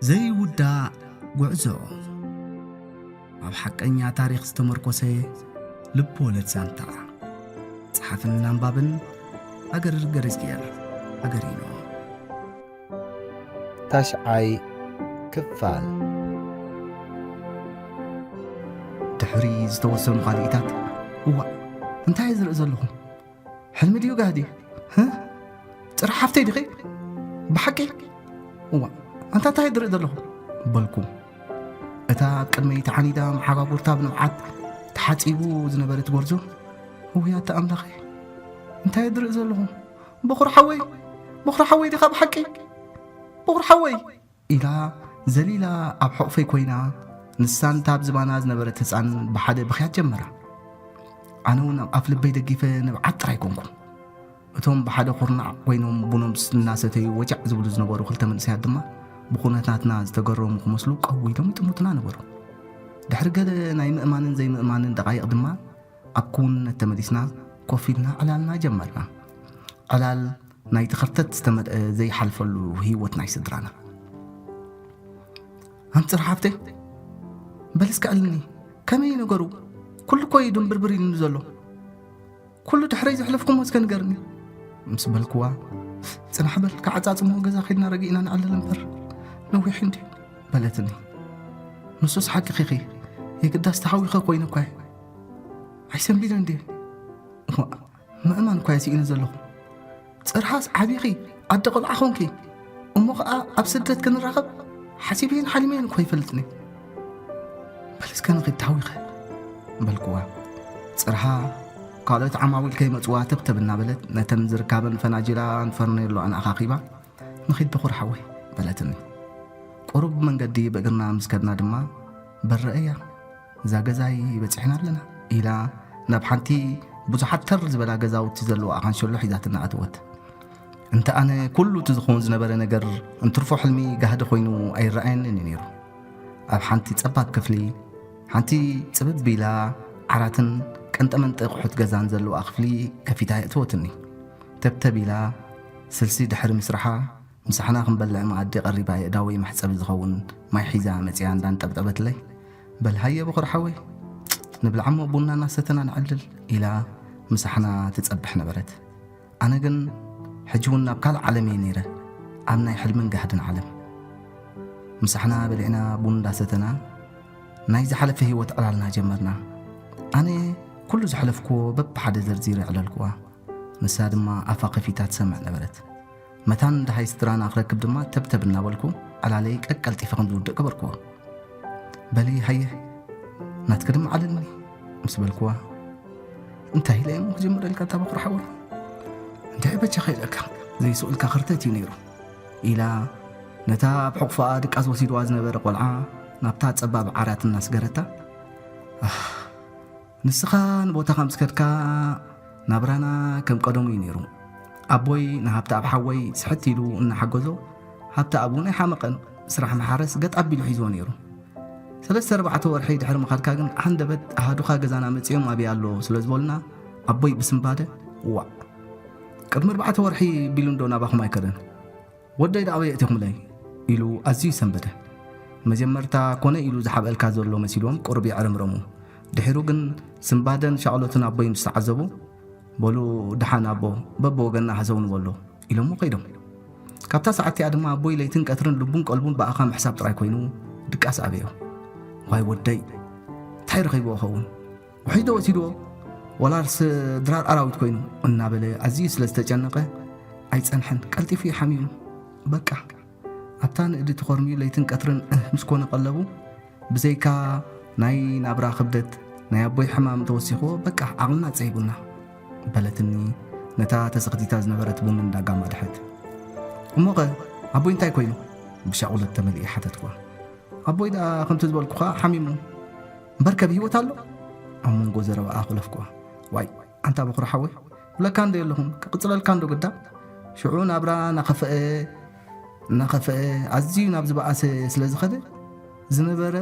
ዘይውዳእ ጉዕዞ። ኣብ ሓቀኛ ታሪኽ ዝተመርኮሰ ልብ ወለድ ዛንታ። ጸሓፍን ኣንባብን ኣገር ገረዝጊሄር ኣገሪኖ። ታሽዓይ ክፋል። ድሕሪ ዝተወሰኑ ካልኢታት፣ እዋእ፣ እንታይ እየ ዝርኢ ዘለኹ? ሕልሚ ድዩ ጋህዲ? ህህ? ጽርሒ ሓፍተይ ዲኺ? ብሓቂ? እዋእ፣ ኣንታ እንታይ እየ ዝርኢ ዘለኹ? በልኩ። እታ ኣብ ቅድመይ ተዓኒዳ መሓጓጉርታ ብንብዓት ተሓጺቡ ዝነበረት ጎርዞ፣ እውይ ኣታ ኣምላኸይ፣ እንታይ እየ ዝርኢ ዘለኹ? በኹር ሓወይ፣ በኹር ሓወይ ዲኻ ብሓቂ? በኹር ሓወይ! ኢላ ዘሊላ ኣብ ሕቑፈይ ኮይና፣ ንሳን እታ ኣብ ዝባና ዝነበረት ህጻን ብሓደ ብኽያት ጀመራ። ኣነ እውን ኣብ ኣፍ ልበይ ደጊፈ ንብዓት ጥራይ ኮንኩ። እቶም ብሓደ ኩርናዕ ኮይኖም ቡኖም እናሰተዩ ወጃዕ ዝብሉ ዝነበሩ ክልተ መንእሰያት ድማ ብኹነታትና ዝተገረሙ ክመስሉ ቀው ኢሎም ይጥምቱና ነበሩ። ድሕሪ ገለ ናይ ምእማንን ዘይምእማንን ደቓይቕ ድማ ኣብ ክውንነት ተመሊስና ኮፍ ኢልና ዕላልና ጀመርና። ዕላል ናይቲ ክርተት ዝተመልአ ዘይሓልፈሉ ህይወት ናይ ስድራና። ኣንጽር ሓፍተይ፣ በል እስከ ዕልኒ፣ ከመይ እዩ ነገሩ? ኩሉ እኮ እዩ ድንብርብር ኢሉኒ ዘሎ። ኩሉ ድሕረይ ዘሕለፍኩሞ እስከ ንገርኒ። ምስ በልክዋ፣ ጽናሕ በል፣ ክዓጻጽሞ ገዛ ከይድና ረጊእና ንዕልል እምበር፣ ነዊሕ እንድዩ፣ በለትኒ። ንሱስ ሓቅኺ ኢኺ፣ የግዳስ ተሃዊኸ ኮይነ እኳ እየ። ኣይሰንቢደን ድየ? እዋእ፣ ምእማን እኳ እየ ስኢነ ዘለኹ። ጽርሃስ ዓቢኺ፣ ኣደ ቆልዓ ኾንኪ፣ እሞ ኸኣ ኣብ ስደት ክንራኸብ ሓሲበየን ሓሊመየን እኮ ይፈልጥኒ። በል እስከ ንኺድ ተሃዊኸ፣ በልክዋ። ጽርሃ ካልኦት ዓማዊል ከይመጽዋ ተብተብ እናበለት ነተን ዝርካበን ፈናጅላን ፈርኔሎኣን ኣኻኺባ፣ ንኺድ በኹር ሓወይ፣ በለትኒ። ቁሩብ መንገዲ ብእግርና ምስ ከድና ድማ፣ በረአያ፣ እዛ ገዛይ በጺሕና ኣለና፣ ኢላ ናብ ሓንቲ ብዙሓት ተር ዝበላ ገዛውቲ ዘለዋ ካንሸሎ ሒዛትና ኣተወት። እንተ ኣነ ኩሉ እቲ ዝኸውን ዝነበረ ነገር እንትርፎ ሕልሚ ጋህዲ ኮይኑ ኣይረኣየንን እዩ ነይሩ። ኣብ ሓንቲ ጸባብ ክፍሊ፣ ሓንቲ ጽብብ ኢላ ዓራትን ቀንጠመንጠ ኣቑሑት ገዛን ዘለዋ ክፍሊ ከፊታ የእተወትኒ። ተብተብ ኢላ ስልሲ ድሕሪ ምስራሓ፣ ምሳሕና ክንበልዕ መኣዲ ቀሪባ የእዳወይ መሕጸቢ ዝኸውን ማይ ሒዛ መጺኣ እንዳንጠብጠበትለይ፣ "በል ሃየ በኹር ሓወይ፣ ንብልዓሞ ቡና እናሰተና ንዕልል" ኢላ ምሳሕና ትጸብሕ ነበረት። ኣነ ግን ሕጂ እውን ኣብ ካልእ ዓለም እየ ነይረ፣ ኣብ ናይ ሕልምን ጋህድን ዓለም። ምሳሕና በሊዕና ቡን እንዳሰተና ናይ ዝሓለፈ ህይወት ዕላልና ጀመርና። ኣነ ኩሉ ዘሕለፍክዎ በብሓደ ዘርዚረ ኣዕለልክዋ። ንሳ ድማ ኣፋ ከፊታ ትሰምዕ ነበረት። መታን ደሃይ ስድራና ክረክብ ድማ ተብተብ እናበልኩ ዕላለይ ቀቀልጢፈ ከም ዝውድእ ገበርክዎ። "በሊ ሃየ፣ ናትኪ ድማ ዓለልኒ" ምስ በልክዋ፣ "እንታይ ኢለ እሞ ክጅምረልካ እታ በኹር ሓወይ? እንታይ በጃ ከይለካ፣ ዘይስኡልካ ክርተት እዩ ነይሩ" ኢላ ነታ ኣብ ሕቑፋኣ ድቃስ ወሲድዋ ዝነበረ ቆልዓ ናብታ ጸባብ ዓራት እናስገረታ፣ "ኣህ፣ ንስኻ ንቦታኻ ምስ ከድካ ናብራና ከም ቀደሙ እዩ ነይሩ። ኣቦይ ንሃብተኣብ ሓወይ ስሕት ኢሉ እናሓገዞ፣ ሃብተኣብ እውን ኣይሓመቐን፣ ስራሕ ምሓረስ ገጥ ኣቢሉ ሒዝዎ ነይሩ። ሰለስተ ኣርባዕተ ወርሒ ድሕሪ ምኻድካ ግን ሃንደበት ኣሃዱኻ ገዛና መጺኦም ኣበይ ኣሎ ስለ ዝበሉና፣ ኣቦይ ብስንባደ፣ ዋእ፣ ቅድሚ ኣርባዕተ ወርሒ ቢሉ እንዶ ናባኹም ኣይከደን? ወደይ ደኣ ኣበይ ኣእቲኹምለይ?" ኢሉ ኣዝዩ ሰንበደ። መጀመርታ ኮነ ኢሉ ዝሓብአልካ ዘሎ መሲልዎም ቁሩብ የዕረምረሙ። ድሒሩ ግን ስንባደን ሻቕሎትን ኣቦይ ምስ ተዓዘቡ፣ "በሉ ደሓን ኣቦ፣ በብወገንና ሃሰው ንበሎ" ኢሎሞ ከይዶም። ካብታ ሰዓት እቲኣ ድማ ኣቦይ ለይትን ቀትርን ልቡን ቀልቡን ብኣኻ ምሕሳብ ጥራይ ኮይኑ ድቃስ ኣበዮ። "ዋይ ወደይ፣ እንታይ ረኺብዎ ኸውን? ውሒዶ ወሲድዎ፣ ወላስ ድራር ኣራዊት ኮይኑ?" እናበለ ኣዝዩ ስለ ዝተጨነቐ ኣይጸንሐን፣ ቀልጢፉ እዩ ሓሚሙ። በቃ፣ ኣብታ ንእዲ ተኾርምዩ ለይትን ቀትርን እህ ምስ ኮነ ቀለቡ፣ ብዘይካ ናይ ናብራ ክብደት ናይ ኣቦይ ሕማም ተወሲኽዎ፣ በቃ፣ ዓቕልና ጸይቡና፣ በለትኒ ነታ ተሰኽቲታ ዝነበረት ቡን እንዳጋማድሐት። "እሞኸ ኣቦይ እንታይ ኮይኑ?" ብሻቑለት ተመሊኤ ሓተትኳ። ኣቦይ ደኣ ከምቲ ዝበልኩኻ ሓሚሙ። እምበርከ ብህይወት ኣሎ? ኣብ መንጎ ዘረባኣ ኣኹለፍኩዋ። "ዋይ፣ ኣንታ በኹሪ ሓወይ፣ ብለካ እንዶ የለኹን፣ ክቕጽለልካ እንዶ ግዳ?" ሽዑ ናብራ እናኸፍአ፣ እናኸፍአ፣ ኣዝዩ ናብ ዝበኣሰ ስለ ዝኸደ፣ ዝነበረ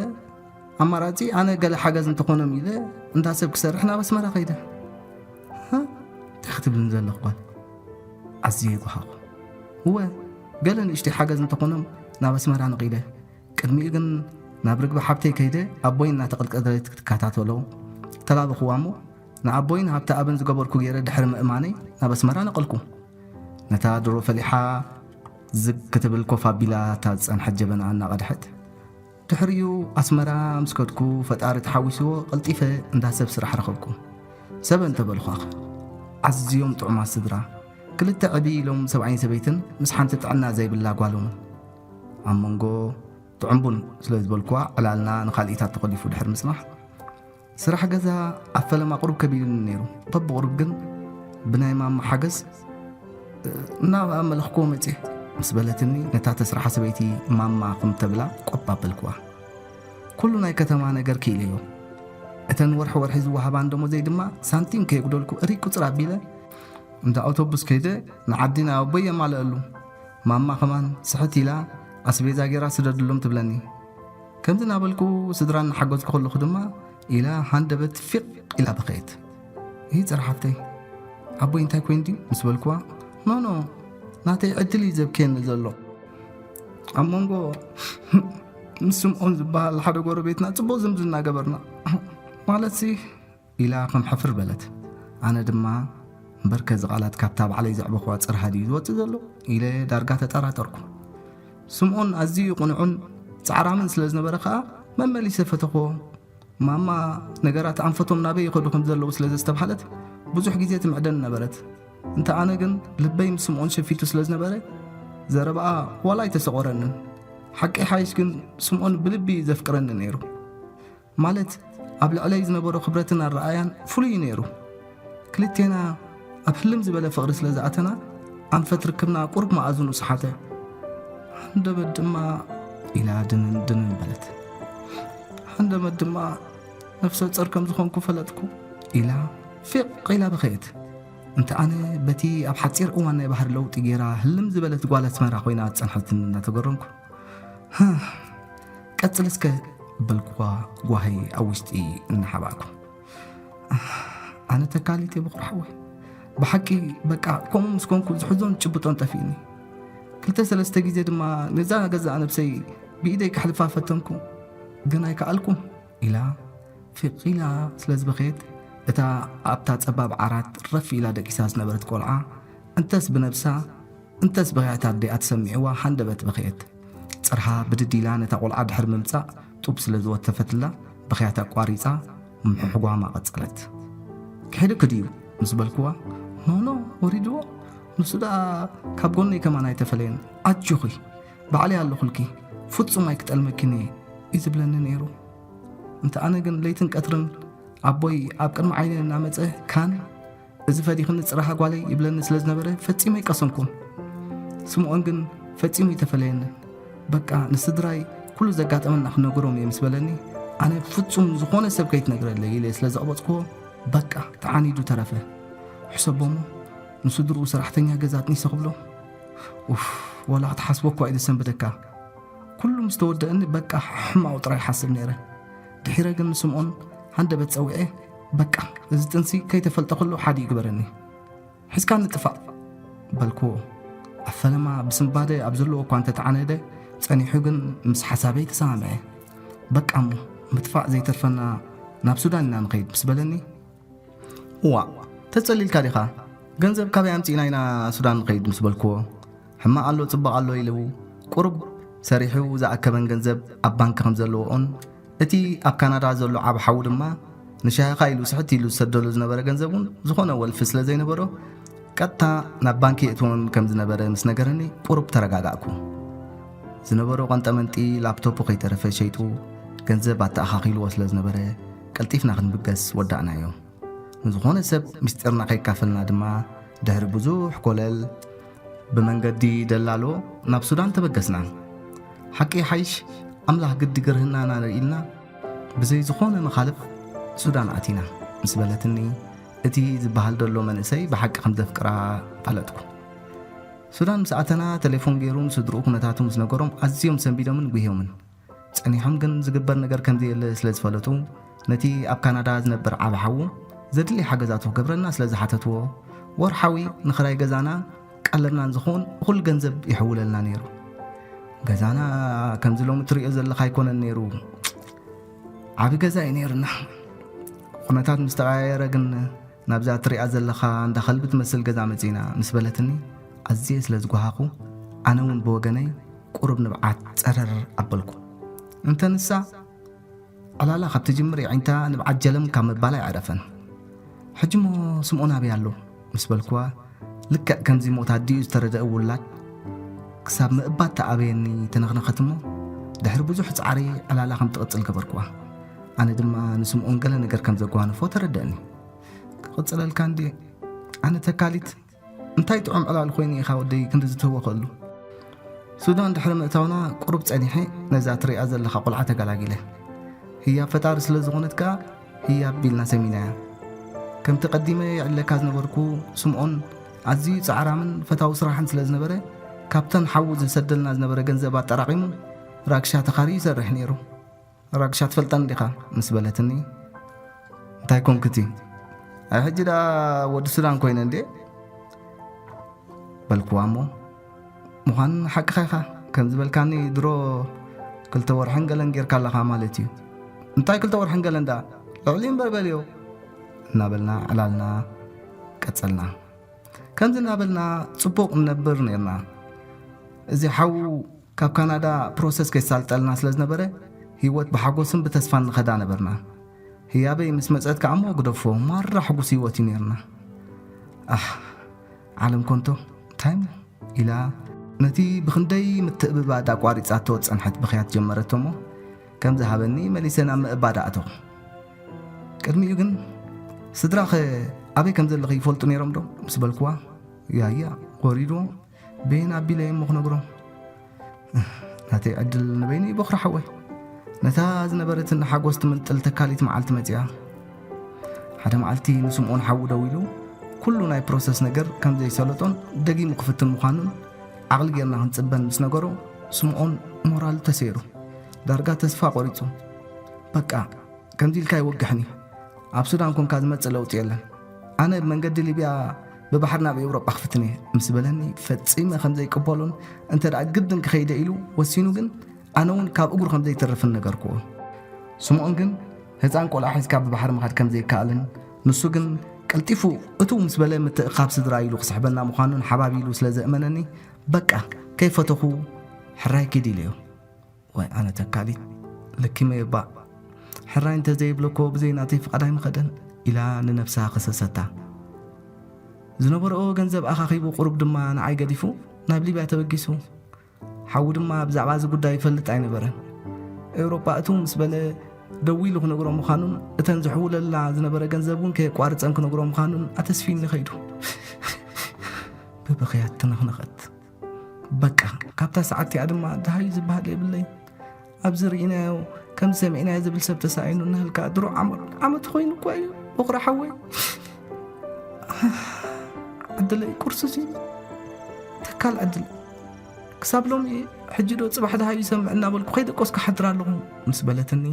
ኣማራጺ ኣነ ገለ ሓገዝ እንተኾኖም ኢለ እንዳ ሰብ ክሰርሕ ናብ ኣስመራ ከይደ። "ሃ? እንታይ ክትብልኒ ዘለኽ ጓል?" ኣዝየ የጓሃኹ። "እወ፣ ገለ ንእሽተይ ሓገዝ እንተኾኖም ናብ ኣስመራ ነቒለ፣ ቅድሚኡ ግን ናብ ርግቢ ሓብተይ ከይደ ኣቦይ እናተቐልቀለት ክትከታተሎ ተላበኽዋ እሞ፣ ንኣቦይን ሃብቲ ኣብን ዝገበርኩ ገይረ ድሕሪ ምእማነይ ናብ ኣስመራ ነቐልኩ። ነታ ድሮ ፈሊሓ ዝግ ክትብል ኮፍ ኣቢላ እታ ዝጸንሐት ጀበና እናቐድሐት፣ ድሕሪኡ ኣስመራ ምስ ከድኩ ፈጣሪ ተሓዊስዎ ቀልጢፈ እንዳ ሰብ ስራሕ ረኸብኩ። ሰበ እንተበልኳኽ ኣዝዮም ጥዑማት ስድራ፣ ክልተ ዕብይ ኢሎም ሰብኣይን ሰበይትን ምስ ሓንቲ ጥዕና ዘይብላ ጓሎም። ኣብ መንጎ ጥዑምቡን ስለ ዝበልኩዋ ዕላልና ንኻልኢታት ተኾሊፉ ድሕሪ ምጽናሕ፣ ስራሕ ገዛ ኣብ ፈለማ ቁሩብ ከቢድኒ ነይሩ። በብቑሩብ ግን ብናይ ማማ ሓገዝ እናኣመለኽኩዎ መጽየ ምስ በለትኒ፣ ነታ ተስርሓ ሰበይቲ ማማ ከም ተብላ ቆብ ኣበልኩዋ። ኩሉ ናይ ከተማ ነገር ክኢለዮ። እተን ወርሒ ወርሒ ዝወሃባን ደሞዘይ ድማ ሳንቲም ከየጉደልኩ እርይ ቁጽር ኣቢለ እንዳ ኣውቶቡስ ከይደ ንዓዲ ናይ ኣቦይ የማልኣሉ። ማማ ከማን ስሕት ኢላ ኣስቤዛ ገይራ ስደድሎም ትብለኒ። ከምዚ እናበልኩ ስድራ እናሓገዝኩ ከለኹ ድማ ኢላ ሃንደበት ፊቕ ኢላ በኸየት። ይህ ጽርሓፍተይ ኣቦይ እንታይ ኮይኑ ድዩ ምስ በልኩዋ፣ ኖኖ ናተይ ዕድል እዩ ዘብክየኒ ዘሎ። ኣብ መንጎ ምስ ስምዖን ዝበሃል ሓደ ጎረቤትና ጽቡቕ ዝምድና ገበርና። ማለትሲ ኢላ ከም ሕፍር በለት። ኣነ ድማ እምበርከ እዚ ቃላት ካብታ ባዕለይ ዘዕበኽዋ ጽርሃ ድዩ ዝወጽእ ዘሎ ኢለ ዳርጋ ተጠራጠርኩ። ስምዖን ኣዝዩ ቅኑዕን ጻዕራምን ስለ ዝነበረ ከኣ መመሊሰ ፈተኽዎ። ማማ ነገራት ኣንፈቶም ናበይ ይኸዱ ከም ዘለዉ ስለ ዘስተብሃለት ብዙሕ ግዜ ትምዕደኒ ነበረት። እንተ ኣነ ግን ልበይ ምስ ስምዖን ሸፊቱ ስለ ዝነበረ ዘረባኣ ዋላ ኣይተሰቖረንን። ሓቂ ሓይሽ ግን ስምዖን ብልቢ እዩ ዘፍቅረኒ ነይሩ። ማለት ኣብ ልዕለይ ዝነበሮ ክብረትን ኣረኣያን ፍሉይ እዩ ነይሩ። ክልቴና ኣብ ህልም ዝበለ ፍቕሪ ስለ ዝኣተና ኣንፈት ርክብና ቁሩብ መኣዝኑ ሰሓተ። ሃንደበት ድማ ኢላ ድንን ድንን በለት። ሃንደበት ድማ ነፍሰ ጾር ከም ዝኾንኩ ፈለጥኩ ኢላ ፊቕ ኢላ በኸየት። እንተ ኣነ በቲ ኣብ ሓጺር እዋን ናይ ባህሪ ለውጢ ገይራ ህልም ዝበለት ጓል ኣስመራ ኮይና ዝጸንሐትኒ እናተገረምኩ፣ "ሃ፣ ቀጽል እስከ" በልኩዋ ጓሂ ኣብ ውሽጢ እናሓባእኩ። ኣነ ተካሊት እየ በኹር ሓወይ። ብሓቂ በቃ ከምኡ ምስ ኮንኩ ዝሕዞን ጭብጦን ጠፊእኒ። ክልተ ሰለስተ ግዜ ድማ ነዛ ገዛእ ነብሰይ ብኢደይ ከሕልፋ ፈተንኩ፣ ግን ኣይከኣልኩን ኢላ ፊቕ ኢላ ስለ ዝበኸየት፣ እታ ኣብታ ጸባብ ዓራት ረፍ ኢላ ደቂሳ ዝነበረት ቆልዓ እንተስ ብነብሳ እንተስ ብኽያት ኣዲኣ ተሰሚዕዋ ሃንደበት በኸየት። ጽርሃ ብድድ ኢላ ነታ ቆልዓ ድሕሪ ምምጻእ ጡብ ስለ ዝወተፈትላ ብኽያት ኣቋሪጻ ምሕጓማ ቀጸለት። "ክሕድኪ ድዩ?" ምስ በልኩዋ፣ "ኖኖ፣ ወሪድዎ። ንሱ ደኣ ካብ ጎነይ ከማን ኣይተፈለየን። ኣጆኺ፣ ባዕለይ ኣለኹልኪ። ፍጹም ኣይክጠልመኪን እየ" እዩ ዝብለኒ ነይሩ። እንተ ኣነ ግን ለይትን ቀትርን ኣቦይ ኣብ ቅድሚ ዓይነይ እናመጸ ካን "እዚ ፈዲኽኒ ጽራሃ ጓለይ" ይብለኒ ስለ ዝነበረ ፈጺሙ ኣይቀሰንኩን። ስምዖን ግን ፈጺሙ ኣይተፈለየንን። "በቃ ንስድራይ ኩሉ ዘጋጠመና ክነግሮም እየ" ምስ በለኒ፣ ኣነ ፍጹም ዝኾነ ሰብ ከይትነግረለይ ኢለ ስለ ዘቕበጽክዎ፣ በቃ ተዓኒዱ ተረፈ። ሕሰቦሞ፣ ንስድርኡ ሰራሕተኛ ገዛ ኣጥኒሰ ክብሎ? ኡፍ፣ ወላ ክትሓስቦ እኳ እዩ ዘሰንብደካ። ኩሉ ምስ ተወደአኒ በቃ ሕማቑ ጥራይ ይሓስብ ነይረ። ድሒረ ግን ንስምዖን ሃንደበት ጸዊዐ፣ "በቃ እዚ ጥንሲ ከይተፈልጠ ከሎ ሓዲ ይግበረኒ። ሒዝካኒ ጥፋእ" በልክዎ። ኣብ ፈለማ ብስንባደ ኣብ ዘለዎ እኳ እንተተዓነደ፣ ጸኒሑ ግን ምስ ሓሳበይ ተሰማምዐ። "በቃ እሞ ምጥፋእ ዘይተርፈና ናብ ሱዳን ኢና ንኸይድ" ምስ በለኒ፣ "እዋእ፣ ተጸሊልካ ዲኻ? ገንዘብ ካበይ ኣምጺእና ኢና ሱዳን ንኸይድ?" ምስ በልክዎ፣ "ሕማቕ ኣሎ ጽቡቕ ኣሎ" ኢሉ፣ ቁሩብ ሰሪሑ ዝኣከበን ገንዘብ ኣብ ባንክ ከም ዘለዎኦን፣ እቲ ኣብ ካናዳ ዘሎ ዓቢ ሓዉ ድማ ንሻሂኻ ኢሉ ስሕት ኢሉ ዝሰደሉ ዝነበረ ገንዘብ እውን ዝኾነ ወልፊ ስለ ዘይነበሮ፣ ቀጥታ ናብ ባንክ የእትዎን ከም ዝነበረ ምስ ነገረኒ፣ ቁሩብ ተረጋጋእኩ። ዝነበሮ ቀንጠመንጢ ላፕቶፑ ከይተረፈ ሸይጡ ገንዘብ ኣተኣኻኺልዎ ስለ ዝነበረ፣ ቀልጢፍና ክንብገስ ወዳእናዮ። ንዝኾነ ሰብ ምስጢርና ከይካፈልና ድማ፣ ድሕሪ ብዙሕ ኮለል፣ ብመንገዲ ደላሎ ናብ ሱዳን ተበገስና። ሓቂ ይሓይሽ፣ ኣምላኽ ግዲ ግርህናና ኢልና፣ ብዘይ ዝኾነ መኻልፍ ሱዳን ኣቲና ምስ በለትኒ፣ እቲ ዝበሃል ዘሎ መንእሰይ ብሓቂ ከም ዘፍቅራ ፈለጥኩ። ሱዳን ምስ ኣተና፣ ቴሌፎን ገይሩ ንስድርኡ ኩነታቱ ምስ ነገሮም፣ ኣዝዮም ሰንቢዶምን ጉህዮምን። ጸኒሖም ግን ዝግበር ነገር ከም ዘየለ ስለ ዝፈለጡ፣ ነቲ ኣብ ካናዳ ዝነብር ዓቢ ሓዉ ዘድሊ ሓገዛቱ ክገብረና ስለ ዝሓተትዎ፣ ወርሓዊ ንኽራይ ገዛና ቀለብናን ዝኸውን እኹል ገንዘብ ይሕውለልና ነይሩ። ገዛና ከምዚ ሎሚ ትሪኦ ዘለኻ ኣይኮነን ነይሩ። ዓቢ ገዛ እዩ ነይርና። ኩነታት ምስ ተቐያየረ ግን ናብዛ ትሪኣ ዘለኻ እንዳ ከልቢ ትመስል ገዛ መጺና ምስ በለትኒ ኣዝየ ስለ ዝጓሃኹ ኣነ እውን ብወገነይ ቁሩብ ንብዓት ጸረር ኣበልኩ። እንተ ንሳ ዕላላ ካብ ትጅምር የዒንታ ንብዓት ጀለም ካብ ምባል ኣይዕረፈን። ሕጂ እሞ ስምኦን ኣበይ ኣሎ ምስ በልኩዋ ልክዕ ከምዚ ሞት ኣዲኡ ዝተረደአ ውላድ ክሳብ ምእባት ተኣበየኒ ተነኽነኸት እሞ ድሕሪ ብዙሕ ጻዕሪ ዕላላ ከም ትቕጽል ገበርኩዋ። ኣነ ድማ ንስምኦን ገለ ነገር ከም ዘጓንፎ ተረደእኒ። ክቕጽለልካ እንድየ ኣነ ተካሊት እንታይ ጥዑም ዕላል ኮይኑ ኢኻ ወደይ ክንዲ ዝተወኸሉ። ሱዳን ድሕሪ ምእታውና ቁሩብ ጸኒሐ ነዛ ትሪኣ ዘለኻ ቆልዓ ተገላጊለ። ህያብ ፈጣሪ ስለ ዝኾነት ከኣ ህያብ ቢልና ሰሚናያ። ከምቲ ቀዲመ ይዕለካ ዝነበርኩ ስምዖን ኣዝዩ ጻዕራምን ፈታዊ ስራሕን ስለ ዝነበረ ካብተን ሓዉ ዝሰደልና ዝነበረ ገንዘብ ኣጠራቒሙ ራግሻ ተኻርዩ ይሰርሕ ነይሩ። ራግሻ ትፈልጠን ዲኻ ምስ በለትኒ እንታይ ኮንክቲ ኣይ ሕጂ ደኣ ወዲ ሱዳን ኮይነ እንዴ በልክዋ እሞ ምዃን ሓቅኻ ኢኻ ከም ዝበልካኒ ድሮ ክልተ ወርሕን ገለን ጌርካ ኣለኻ ማለት እዩ እንታይ ክልተ ወርሕን ገለን ደኣ ልዕሊ እምበር በልዮ እናበልና ዕላልና ቀጸልና ከምዚ እናበልና ጽቡቕ ንነብር ነርና እዚ ሓዉ ካብ ካናዳ ፕሮሰስ ከይሳልጠልና ስለ ዝነበረ ህይወት ብሓጎስን ብተስፋን ንኸዳ ነበርና ህያበይ ምስ መጸት ከኣ እሞ ግደፎ ማራ ሕጉስ ህይወት እዩ ነርና ኣሕ ዓለም ኮንቶ እንታይ እሞ ኢላ ነቲ ብኽንደይ ምትእብባድ ኣቋሪጻቶ ዝጸንሐት ብኽያት ጀመረቶ እሞ ከም ዝሃበኒ መሊሰ ናብ ምእባድ ኣእተኹ ቅድሚኡ ግን ስድራኸ ኣበይ ከም ዘለኺ ይፈልጡ ነይሮም ዶ ምስ በልክዋ ያያ ወሪድዎም በየን ኣቢለ እሞ ክነግሮም ናተይ ዕድል ንበይኑ እዩ በኹሪ ሓወይ ነታ ዝነበረትን ሓጎስ ትምንጥል ተካሊት መዓልቲ መጺኣ ሓደ መዓልቲ ንስምኦን ሓዉ ደው ኢሉ ኩሉ ናይ ፕሮሰስ ነገር ከም ዘይሰለጦን ደጊሙ ክፍትን ምዃኑን ዓቕሊ ጌርና ክንጽበን ምስ ነገሮ ስምኦን ሞራሉ ተሰይሩ ዳርጋ ተስፋ ቆሪጹ በቃ ከምዚ ኢልካ ይወግሕኒ ኣብ ሱዳን ኮንካ ዝመጽእ ለውጢ የለን ኣነ ብመንገዲ ሊብያ ብባሕሪ ናብ ኤውሮጳ ክፍትን እየ ምስ በለኒ ፈጺመ ከም ዘይቅበሎን እንተ ደኣ ግድን ክኸይደ ኢሉ ወሲኑ ግን ኣነ እውን ካብ እግሩ ከም ዘይተርፍን ነገርክዎ ስምኦን ግን ህፃን ቆልዓ ሒዝካ ብባሕሪ ምኻድ ከም ዘይከኣልን ንሱ ግን ቀልጢፉ እትው ምስ በለ ምትእኻብ ስድራ ኢሉ ክስሕበና ምዃኑን ሓባቢሉ ስለ ዘእመነኒ በቃ ከይፈተኹ ሕራይ ኪድ ኢለዮ ወይ ኣነ ተካሊት ልኪመ እባ ሕራይ እንተዘይብለኮ ብዘይ ናተይ ፍቓድ ኣይምኸደን ኢላ ንነብሳ ከሰሰታ ዝነበረኦ ገንዘብ ኣኻኺቡ ቁሩብ ድማ ንዓይ ገዲፉ ናብ ሊብያ ተበጊሱ ሓዉ ድማ ብዛዕባ እዚ ጉዳይ ይፈልጥ ኣይነበረን ኤውሮጳ እትው ምስ በለ ደዊሉ ክነግሮ ምዃኑን እተን ዝሕውለላ ዝነበረ ገንዘብ እውን ከየቋርፀን ክነግሮ ምዃኑን ኣተስፊኒ ኸይዱ ብብኽያት ተነኽነኸት በቃ ካብታ ሰዓት እቲኣ ድማ ደሃዩ ዝበሃል የብለይ ኣብዚ ርኢናዮ ከም ዝሰሚዕናዮ ዝብል ሰብ ተሳኢኑ እናሃልካ ድሮ ዓመት ኮይኑ እኳ እዩ በኹሪ ሓወይ ዕድለይ ቁርሱሲ ተካል ዕድል ክሳብ ሎሚ ሕጂ ዶ ፅባሕ ደሃዩ ይሰምዕ እናበልኩ ከይደቆስ ክሓድር ኣለኹ ምስ በለትኒ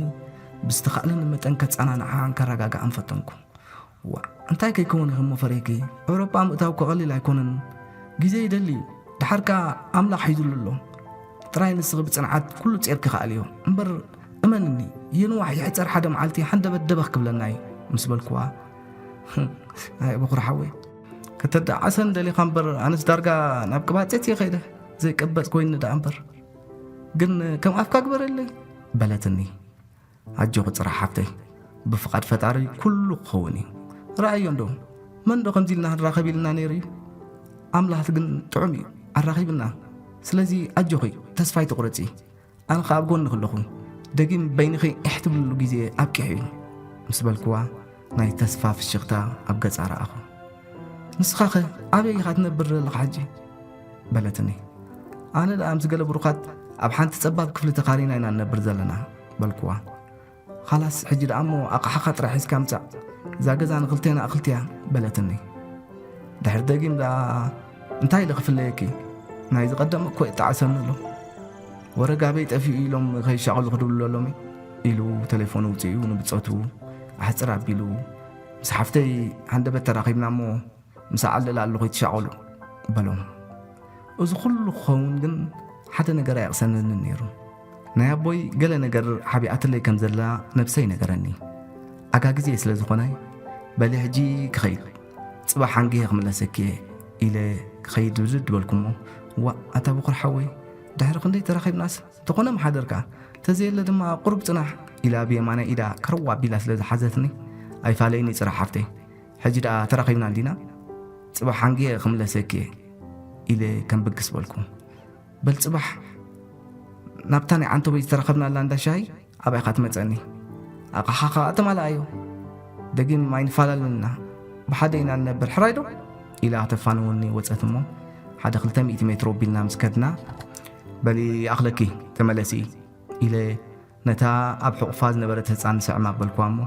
ብዝተኻእለኒ መጠን ከፀናንዓን ከረጋግኣን ፈተንኩ ዋ እንታይ ከይከውን ኢኹሞ ፈሪህኪ ኤውሮጳ ምእታው እኮ ቀሊል ኣይኮነን ግዜ ይደሊ እዩ ድሓር ከኣ ኣምላኽ ሒዙሉ ኣሎ ጥራይ ንስኺ ብጽንዓት ኩሉ ጼርኪ ከኣልዮ እምበር እመንኒ የንዋሕ ይሕጸር ሓደ መዓልቲ ሓንደበት ደበኽ ክብለና እዩ ምስ በልክዋ ኣይ በኹሪ ሓወይ ከተደዓሰን ደሊኻ እምበር ኣነስ ዳርጋ ናብ ቅባጼት እየ ኸይደ ዘይቅበጽ ኮይኒ ደኣ እምበር ግን ከም ኣፍካ ግበረለይ በለትኒ ኣጆኺ ጽራሕ ሓፍተይ ብፍቓድ ፈጣሪ ኩሉ ክኸውን እዩ ረኣዮ እንዶ መን ዶ ከምዚ ኢልና ክንራኸብ ኢልና ነይሩ እዩ ኣምላኽ ግን ጥዑም እዩ ኣራኺብና ስለዚ ኣጆኺ ተስፋ ኣይትቑረጺ ኣነ ኸኣ ኣብ ጎንኺ ኣለኹ ደጊም በይንኺ ኢሕ ትብልሉ ግዜ ኣብቂሑ እዩ ምስ በልክዋ ናይ ተስፋ ፍሽኽታ ኣብ ገጻ ረኣኹ ንስኻኸ ኣበይ ኢኻ ትነብር ዘለኻ ሕጂ በለትኒ ኣነ ደኣ ምስ ገለ ብሩኻት ኣብ ሓንቲ ጸባብ ክፍሊ ተኻሪና ኢና ንነብር ዘለና በልክዋ ኻላስ ሕጂ ደኣ እሞ ኣቕሓኻ ጥራሕ ሒዝካ ምጻእ እዛ ገዛ ንኽልቴና እኽልቲ እያ በለትኒ ድሕሪ ደጊም ደኣ እንታይ ኢለ ክፍለየኪ ናይ ዝቐደመ እኮ ይጠዓሰኒ ኣሎ ወረ ጋበይ ጠፊኡ ኢሎም ከይሻቐሉ ክድውሉ ኣለሚ ኢሉ ተሌፎኑ ውፅኡ ንብፀቱ ኣሕፅር ኣቢሉ ምስ ሓፍተይ ሃንደበት ተራኺብና እሞ ምስ ዓለል ኣለኹ ይትሻቐሉ በሎም እዚ ኩሉ ክኸውን ግን ሓደ ነገር ኣየቕሰነንን ነይሩ። ናይ ኣቦይ ገለ ነገር ሓቢኣትለይ ከም ዘላ ነብሰይ ነገረኒ። ኣጋ ግዜ ስለ ዝኾነ፣ በሊ ሕጂ ክኸይድ፣ ጽባሕ ሓንጊ ክምለሰኪ እየ ኢለ ክኸይድ ብድድ በልኩሞ፣ ዋ ኣታ ብኹር ሓወይ፣ ድሕሪ ክንደይ ተራኺብናስ፣ እንተኾነ ምሓደርካ፣ ተዘየለ ድማ ቁሩብ ጽናሕ ኢላ ብየማናይ ኢዳ ከርዋ ኣቢላ ስለ ዝሓዘትኒ፣ ኣይፋለይኒ ጽራሕ ሓፍተይ፣ ሕጂ ደኣ ተራኺብና እንዲና፣ ጽባሕ ሓንጊ ክምለሰኪ እየ ኢለ ከም ብግስ በልኩ። በል ጽባሕ ናብታ ናይ ዓንተቦይ ዝተረኸብናላ እንዳ ሻሂ ኣብኣ ኢኻ ትመጸኒ። ኣቕሓኻ ተማልኣዮ። ደጊም ኣይንፈላለንና። ብሓደ ኢና ንነብር፣ ሕራይ ዶ? ኢላ ተፋንወኒ ወጸት እሞ፣ ሓደ ክልተ ሚእቲ ሜትሮ ኣቢልና ምስ ከድና፣ በሊ ይኣኽለኪ፣ ተመለሲ ኢለ ነታ ኣብ ሕቑፋ ዝነበረት ህጻን ስዕማ በልኳ እሞ፣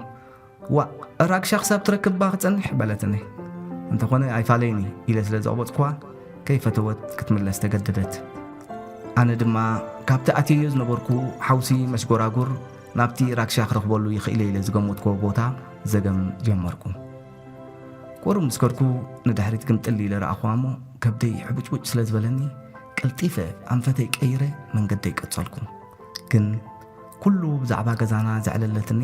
ዋእ፣ ራግሻ ክሳብ ትረክብ እባ ክጸንሕ በለትኒ። እንተኾነ ኣይፋለይኒ ኢለ ስለ ዘቕበጽኳ፣ ከይፈተወት ክትምለስ ተገደደት። ኣነ ድማ ካብቲ ኣትየዮ ዝነበርኩ ሓውሲ መሽጎራጉር ናብቲ ራግሻ ክረኽበሉ ይኽእል ኢለ ዝገመትኩዎ ቦታ ዘገም ጀመርኩ። ቁሩብ ምስ ከድኩ ንድሕሪት ግምጥል ኢለ ረኣኹዋ እሞ፣ ከብደይ ሕቡጭቡጭ ስለ ዝበለኒ፣ ቀልጢፈ ኣንፈተይ ቀይረ መንገደይ ቀጸልኩ። ግን ኩሉ ብዛዕባ ገዛና ዘዕለለትኒ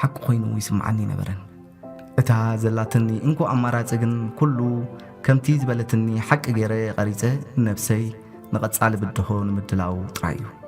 ሓቂ ኮይኑ ይስምዓኒ ነበረን። እታ ዘላትኒ እንኮ ኣማራጺ ግን ኩሉ ከምቲ ዝበለትኒ ሓቂ ገይረ ቀሪጸ ንነብሰይ ንቐጻሊ ብድሆ ንምድላው ጥራይ እዩ።